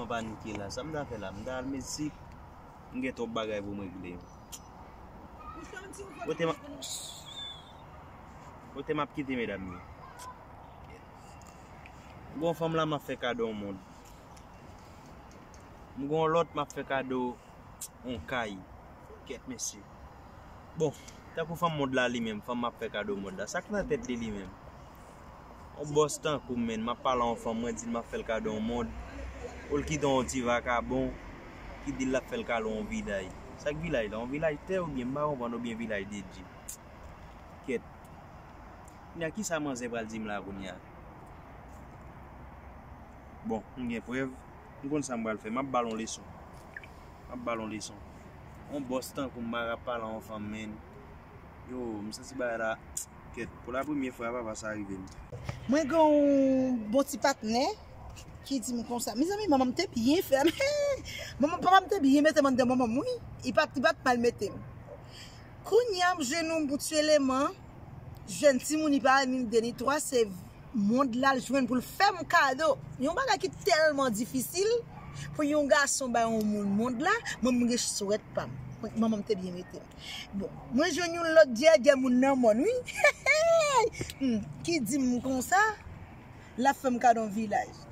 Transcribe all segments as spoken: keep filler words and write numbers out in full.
Panike la, sa m ta fè la? M ta al Meksik. M gen twòp bagay pou m regle. Kote m ap, kote m ap kite medam yo? M gon fanm la m ap fè kado yon mond. M gon lòt m ap fè kado yon kay. Kèt mesye. Bon, tankou fanm mond la li menm, fanm m ap fè kado mond la. Sa k nan tèt li li menm? Yon bòs tankou m, menn, m ap pale a yon fanm, mwen di l m ap fè l kado yon mond. Ou l kite yon ti vakabon ki di l l ap fè l kado yon vilaj. Sa k vilaj la? Yon vilaj tè oubyen m pa konprann, oubyen vilaj dedye? Kèt. Kounye a, kisa manzè pral di m la kounye a? Bon, m gen prèv. M konn sa m pral fè. M ap ba l yon leson. M ap ba l yon leson. Yon bòs tankou m, m ap pale a yon fanm, menn. Yo, m santi bagay la. Kèt, pou la premyè fwa, papa, sa rive m. Mwen gen yon bon ti patnè ki di m konsa, mezanmi, manman m te byen fè m. Manman, papa m te byen mete m anndan manman m, wi. Li pa t, li pa t mal mete m. Kounye a, m jwenn yon bout eleman, jwenn timoun, li pa ni de ni twa, se mond la l jwenn pou l fè m kado. Yon bagay ki tèlman difisil pou yon gason bay yon moun mond la, mwen, m gen swèt pa m. Manman m te byen mete m. Bon, mwen jwenn yon lòt dyèdyè moun nan mòn, wi. Hmm, ki di m konsa, l ap fè m kado yon vilaj.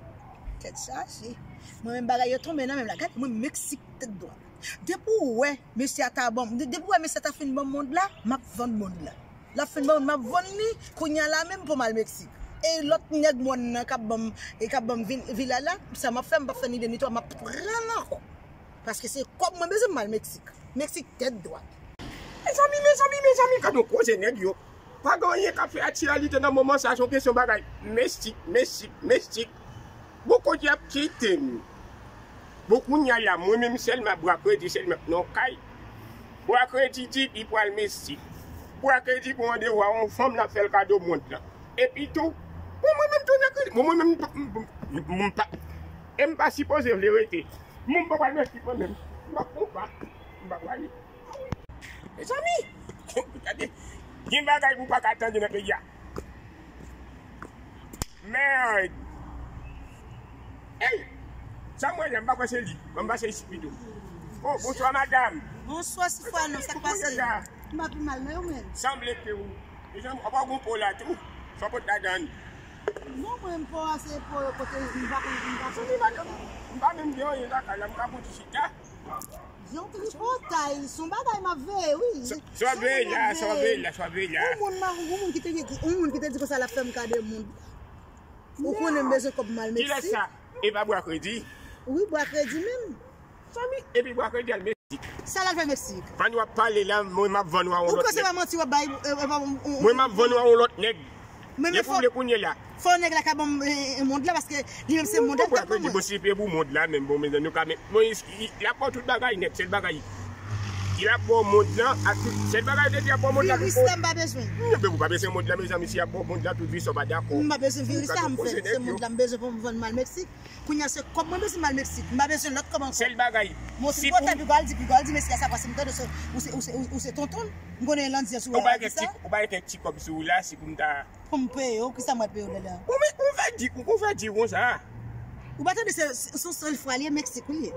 Tèt chaje. Mwen menm bagay yo tonbe nan men m la. Gade, mwen Meksik tèt dwat. Depi w wè mesye a ta ban m, de-, depi w wè mesye a ta fin ban m mond la, m ap vann mond la. L ap fin ban m, m ap vann li, kounye a la menm pou m al Meksik. E lòt nèg mòn nan k ap ban m, e k ap ban m vil-, vilaj la, sa m ap fè, m p ap fè ni de ni twa, m ap pran l ankò. Paske se kòb mwen bezwen, m al Meksik. Meksik tèt dwat. Mezanmi, mezanmi, mezanmi, gad yon koze nèg yo. Pa gen anyen k ap fè aktyalite nan moman sa, se yon kesyon bagay mestik, mestik, mestik. Bon, kote y ap kite m? Bon, kounye a la, mwen menm sèlman, Bwa Kredi sèlman nan kay. Bwa Kredi di li pral Mesik. Bwa Kredi pran randevou a yon fanm, l ap fè l kado mond lan. Epi tou, bon, mwen menm tou nan kriz. Bon, mwen menm, m pa, m, m, m pa, e m pa sipoze vle rete. Mwen m pa pral Mesik mwen menm. M pa, m pa, m pa prale. Mezanmi, gade, gen bagay ou pa ka tande nan peyi a. Mèd. Ey! Sa m wè la, m pa kwè se li. Ban m pase isit pito. Oh, bonswa, madanm. Bonswa, Sifwano, sa k pase? Kounya sa? M pa pi mal, non, ou menm? Sanble ke ou. Mezanmi, ou pa gon po la tou? Sa w pot ladan? Non, mwen, po a, se po yo kote m pa konn, m pa konn. Sanble, madanm, m pa menm gen anyen lakay la, m ka konn ti chita. Jan tripotay, se yon bagay m ap veye, wi. Sa w ap veye la, sa w ap veye la, sa w ap veye la. Yon moun, yon moun ki te, yon moun ki te di konsa l ap fè m kado mond. Ou konnen m bezwen kòb m al Meksik. Kilès sa? E pa Bwa Kredi? Wi, Bwa Kredi menm. Zanmi, epi Bwa Kredi al Meksik. Sa l al fè Meksik? Pandan w ap pale la, mwen m ap vann ou a yon lòt nèg. Ou kwè se pa manti w ap bay, e, e, pa, ou, ou, mwen m ap vann ou a yon lòt nèg. Men, men fò, fò nèg la ka ban m, e, e, mond la, paske li menm se mond la ki t ap ban mwen. Bon, si se pou mond la menm, bon, mezanmi, nou ka men, bon, l ap ba w tout bagay nèt, sèl bagay. L ap ba w mond lan ak tout, sèl bagay yo te di l ap ba w mond la tout. Viris la, m pa bezwen. Non, men ou pa bezwen mond la, mezanmi, si y ap ba w mond la tout, viris la, w pa dakò. M pa bezwen viris la, m fè, se mond la m bezwen pou m vann m al Meksik. Kounye a se kòb mwen bezwen m al Meksik. M pa bezwen lòt kòb ankò. Sèl bagay. Mwen si pou tèt, piga al di, piga al di mesye a sa, paske m tande se, ou se, ou se, ou, ou se tonton l. M konnen landyè sou ou pa gen ti, ou pa gen kèk ti kòb sou ou la, si pou m ta. Pou m peye w, kisa m pral peye w ladan? Ou men, ou fè di, ou fè di konsa. Ou pa tande se, se, se yon sèl fwa li ye Meksik, wi.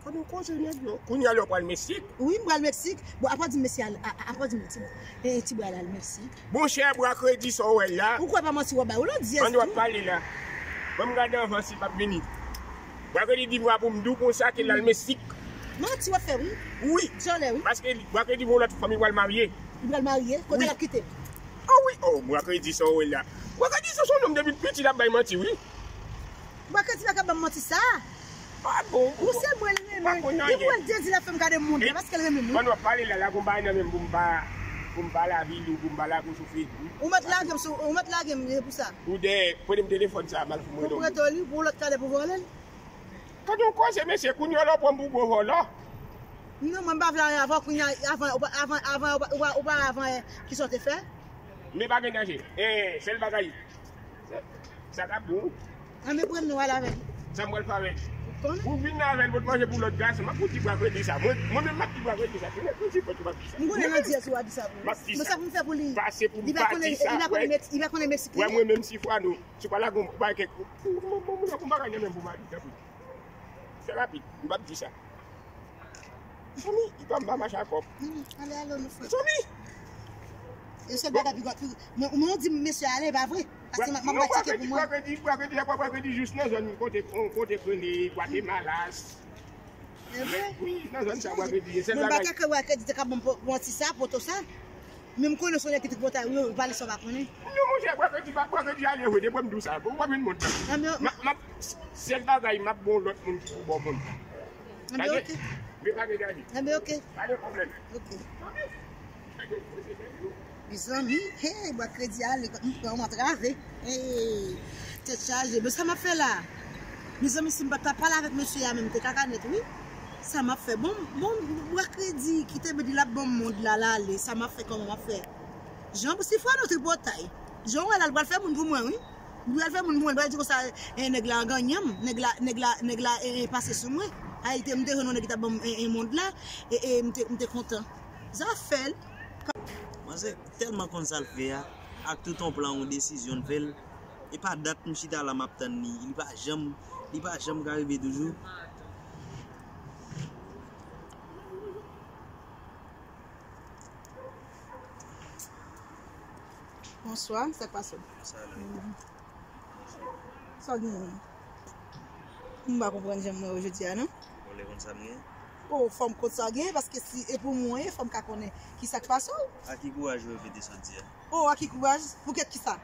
Kote w koze nèg yo? Kounye a la w pral Meksik? Wi, m pral Meksik. Bon, apa w di m mesye al, a, a, apa w di m ti, e, ti bwa al, al Meksik? Monchè, Bwa Kredi sa w wè la. Ou kwè pa manti w ap bay ou landyè tou? Pandan w ap pale la. Ban m gade anvan si l p ap vini. Bwa Kredi di m pou m di w konsa ke l al Meksik. Manti w ap fè, wi. Wi. Djòlè, wi. Paske Bwa Kredi gon lòt fanm li pral marye. Li pral marye? Kote l ap kite m? Oh wi, oh, Bwa Kredi sa w wè la. Bwa Kredi sa se yon nonm depi piti l ap bay manti, wi. Bwa Kredi pa ka ban m manti sa. Ah bon? Ou se mwen l renmen. Li pou wè l te di l ap fè m kado mond la, paske l renmen mwen. Pandan w ap pale la, la gon bagay nan men m pou m pa, pou m pa lavi l ou pou m pa lage w sou Facebook. Ou mèt lage m sou, ou mèt lage m, e pou sa. Ou dèyè, prete m telefòn sa, m al fout mwen dòmi. Pou m prete w li, pou lòt kalè pou vòlè l. Kado koze, mesye, kounye a la w pran m pou gwo vòlò. Non, mwen m pa vle anyen avè w, kounye a, avan, ou pa, avan, avan, ou pa, ou pa, ou pa avan, e, kisa w te fè? Men pa gen danje. E, sèl bagay. Sa, sa k ap bon. Ann, men pran nou al avè l. Sa m pral fè avè l? Ou konnen? Ou vin avè l pou t manje pou lòt gason. M ap fouti Bwa Kredi sa. Mwen, mwen menm m ap di Bwa Kredi sa. Se nèg Kredi pòt ou m ap di sa. M konnen landyè sou w ap di sa pou li. M ap di sa. Men sa pou m fè pou li? Pase pou m pa di sa. Li pa konnen, li pa konnen Meksik. Wè mwen menm si fwa nou. Si w pa lage yon bagay kèk, moun, moun, moun, yon bagay nan men m pou m al di, tanpri. Fè rapid, m p ap di sa. Mezanmi, li pa m pa mache a kòb. Mezanmi. Yo se bagay pi gwa. Men ou di mesye ale, e pa vre. Paske m ap pratike pou mwen. Bwa kredi, bwa kredi, jis nan zòn kote, kote k rele Gwatemala. E vre? Wi, nan zòn sa, bwa kredi. Men m pa ka kwè bwa kredi te ka ban m manti sa, poto sa. Men m konnen se yon nèg ki tripotay, wi, ou pale sa w pa konnen. Non, monchè, bwa kredi, bwa kredi ale vre, depi m di w sa, ou pa jwenn mond la. M ap, sèl bagay, m ap ba w lòt moun ki pou ba w mond la. Anben, ok. Men pa degaje. Anben, ok. Pa de pwoblèm. Ok. Mezanmi, hey, bwa kredi ale, m pran, m antrave. Hey, tèt chaje. Men sa m ap fè la? Mezanmi, si m pa t ap pale avèk mesye a menm, m te kaka nèt, wi. Sa m ap fè? Bon, bon, bwa kredi ki te di l ap ban m mond la, l ale. Sa m ap fè, kòman m ap fè? Jan Sifwano tripotay. Jan w wè la, l pral fè moun pou mwen, wi. Li pral fè moun pou mwen, li pral di konsa, eh, nèg la an ganyan m, nèg la, nèg la, nèg la, eh, eh, pase sou mwen. Ayiti, m te jwenn yon nèg ki t ap ban m, eh, eh, mond la, e, e m te, m te kontan. Zafè l. Manzè tèlman konn sa l fè a, ak tout yon plan, yon desizyon l fè l. E pa dat m chita la m ap tann li, li pa janm, li pa janm ka rive toujou. Bonswa, sa k pase? Salut. Sa w genyen? M pa konprann jan m wè w jodi a, non. Ou vle konn sa m genyen? O, fò m konn sa w genyen, paske si e pou mwen, fò m ka konnen ki sa k pase w. A ki kouraj ou revete sot di a? O, a ki kouraj? Poukèt ki sa?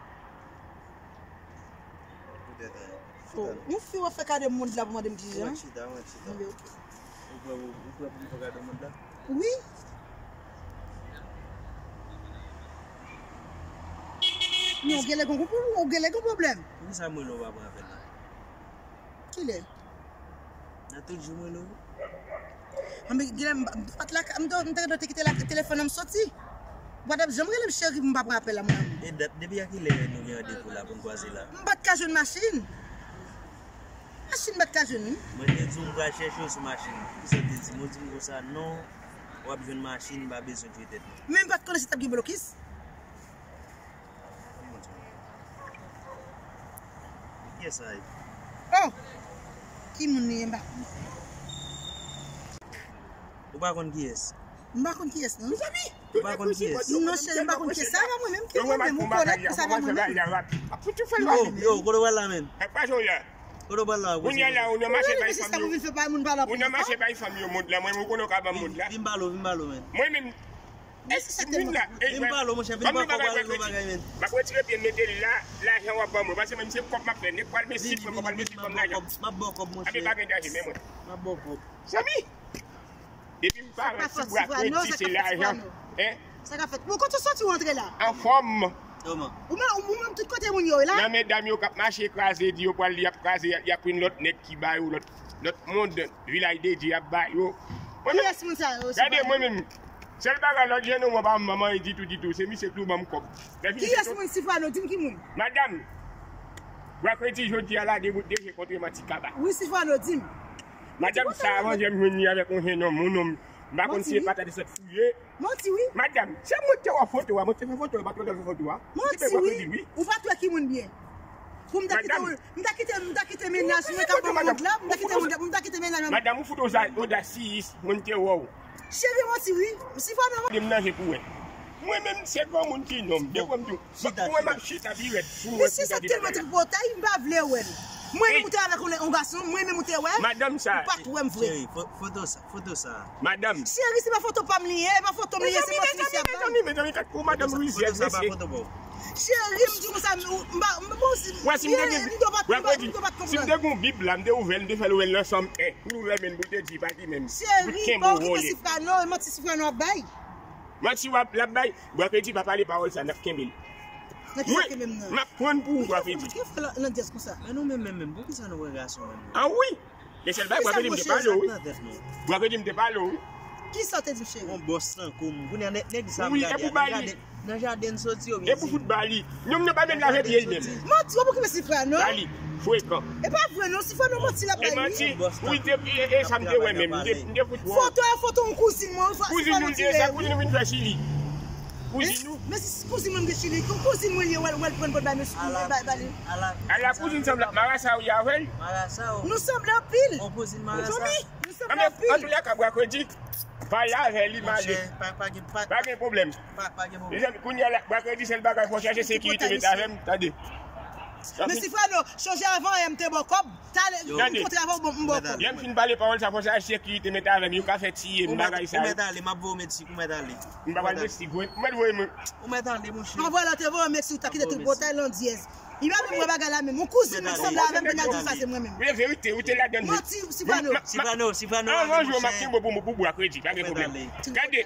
Poutèt anyen. Chita non. Yon fi w ap fè kado mond la pou mande m kijan. Ou mèt chita, ou mèt chita. Anben, ok. Ou prè, ou, ou prè pou m fè kado mond la? Wi. Men ou genlè gon, ou genlè gon pwoblèm. Poukisa m rele w pa pran apèl la? Kilè? Nan tout jou m rele w. Anben, genlè m, m te pa t lakay, m te, m te, te kite la, telefòn nan m soti. Ou pa t ap janm rele m cheri pou m pa pran apèl la, mon amour. E dat, depi a kilè nou gen randevou la pou n kwaze la? M pa t ka jwenn machin. Machin m pa t ka jwenn, wi. Mwen te di w m pral chèche w sou machin. Kisa w te di m? Ou di m konsa, non, w ap jwenn machin, m pa bezwen touye tèt mwen. Men m pa t konnen si t ap gen blokis. Kiyès sa ye? Oh! Ki moun li ye, m pa konn. Ou pa konn kiyès? M pa konn kiyès, non. Ou pa konn kiyès? Non, cheri, m pa konn kiyès. Sa pa mwen menm ki mwen menm, ou konn, sa pa mwen menm. Yo, yo, kote w pral la menm? Kote w pral la? Kounye a la, ou nan mache bay fanm yo. Ou nan mache bay fanm yo mond la, mwen menm ou konnen w ka ban m mond la. Vin pale w, vin pale w, menm. Mwen menm, Vin pale w, monchè, vin pale w, pale w bagay, menm. M ap retire pye m mete l la, lajan w ap ban mwen. Paske menm se kòb m ap fè, nèg pral mesi mwen, pral mesi fanm lajan. M ap ba w kòb, monchè. Anben pa gen danje, men mwen. M ap ba w kòb. Zanmi! Depi m parèt sou bwa kredi, se lajan. Hein? Sa k ap fèt? Bon, kote w soti w antre la? Anfòm. Kòman? Ou menm, ou menm tout kote moun yo la? Nan medam yo k ap mache kraze, di yo pral, y ap kraze, y ap pran lòt nèg ki ba yo lòt, lòt mond, vilaj de Dye ap ba yo. Kiyès moun sa yo? Gade mwen menm. Sèl bagay lòt je nou mwen pa manman e ditou ditou. Se misye k tou ban m kòb. Kiyès moun Sifwano? Di m ki moun. Madanm. Bwa kredi jodi a la de bout de je kontre manti kaba. Wi, Sifwano, di m. Madanm sa avan jè m jwenn li avèk yon jennonm, yon nonm. M pa konn si e patat de sòt fouye. Manti, wi. Madanm, se mwen te wè foto a, mwen te fè foto a, pa t wè foto a. Manti, wi. Ou pa t wè ki moun byen. Pou m ta kite, m ta kite, m ta kite mennaj mwen k ap ban mond la, m ta kite mond la, m ta kite mennaj mwen. Madanm, ou fout oda-, odasyis, mwen te wè w. Cheri, manti, wi. Sifwano, manti. Di m nan je pou wè. Mwen menm, se granmoun ki nonm. Depi m di w, mwen m ap chita pi rèd pou mwen. Mesye sa tèlman tripotay, m pa vle wè l. Mwen menm ou te avèk yon, yon gason, mwen menm ou te wè. Madanm sa. Ou pa t wè m vre. Cheri, fo-, foto sa, foto sa. Madanm. Cheri, se pa foto pa m li ye, e pa foto m li ye, se manti misye ap bay. Mezanmi, mezanmi, mezanmi, kat pou madanm rizyèz, mesye. Cheri, m di w konsa, m, m pa, m, bon, si, wè, si m te gen, m pa t konprann. Si m te gen yon bib la, m te ouvè l, m te fè l ouvè l nan chanm en. Pou l ouvè men l, pou l te di, pa di menm. Cheri, pa okipe Sifwano, e manti Sifwano ap bay. Manti w ap, l ap bay. Bwa kredi pa pale pawòl sa, n ap kenbe l. Nan ki sa kenbe m nan? M ap pran pou ou, bwa kredi. Ki fè landyès konsa? Men nou menm, menm, menm, poukisa nou pran gason menm? An wi! Men sèl bagay, bwa kredi m te pale w, wi. Bwa kredi m te pale w, wi. Kisa w te di m, cheri? Yon bòs tankou m. Kounye a nèg, nèg sa m gade a, nan jaden, nan jaden l soti oubyen se pou fout ba li. Nonm nan pa menm lave pye l menm. Manti, w ap okipe Sifwano. Ba li, frekan. E pa vre non, Sifwano manti l ap bay wi. E manti, wi, te, e, e sa m te wè menm, m te, m te fout wè w. Foto a, foto yon kouzin mwen, kouzin nou te, sa kouzin nou vin fè Chili. Kouzin ou? Men si kouzin mwen m gen chili, kou- kouzin mwen li ye, wè l, wè l pran pot bay mesye, bay, bay li. Ala kouzin sanble ak marasa ou ye avè l? Marasa ou? Nou sanble anpil. On kouzin marasa? Nou sanble anpil. Antoulèka, bwa kredi, pale avè li, m ale. Pa, pa gen, pa, pa gen pwoblèm. Pa, pa gen pwoblèm. Mezanmi, kounye a la, bwa kredi, sèl bagay fò chache sekirite, met avè m, tande. Men Sifano, chonje avan yè m te ba w kòb. Talè, m kontre avè w, bon, m ba w kòb. Lè m fin pale pawòl sa, fò chache sekirite, met avè m, yo ka fè tiye m, bagay sa yo. Ou mèt ale, m ap voye w Meksik, ou mèt ale. M pa pral Meksik, ou mèt voye mwen. Ou mèt ale, monchè. Anvan lè te voye Meksik, ou ta kite tout bòtay landyèz. Li pa menm wè bagay la menm. Yon kouzin mwen sanble avè m, penalti sa se mwen menm. Men verite, ou te ladann wi. Manti, Sifano. Sifano, Sifano, ale, monchè. Anvan jwe, m ap kenbe pou, pou bwa kredi, pa gen pwoblèm. Gade,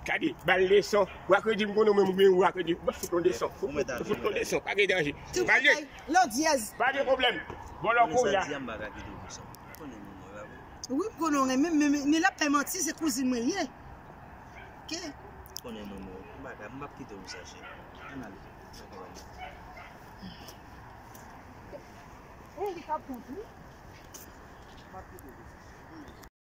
gade, ba l leson. Bwa kredi, m konnen mwen, mwen, bwa kredi. M ap fout yon leson. Fout yon leson, pa gen danje. Ba l leson. Landyèz. Pa gen pwoblèm. Bon, lè w kouri a. Wi, m konnen w renmen m, men, men, men l ap fè manti, se kouzin mwen l ye. Ke? Konnen mwen, mwen, m pa ka, m p ap kite w konsa, cheri. Ann ale. Ou ki t ap kont, wi. M p ap kite w konsa.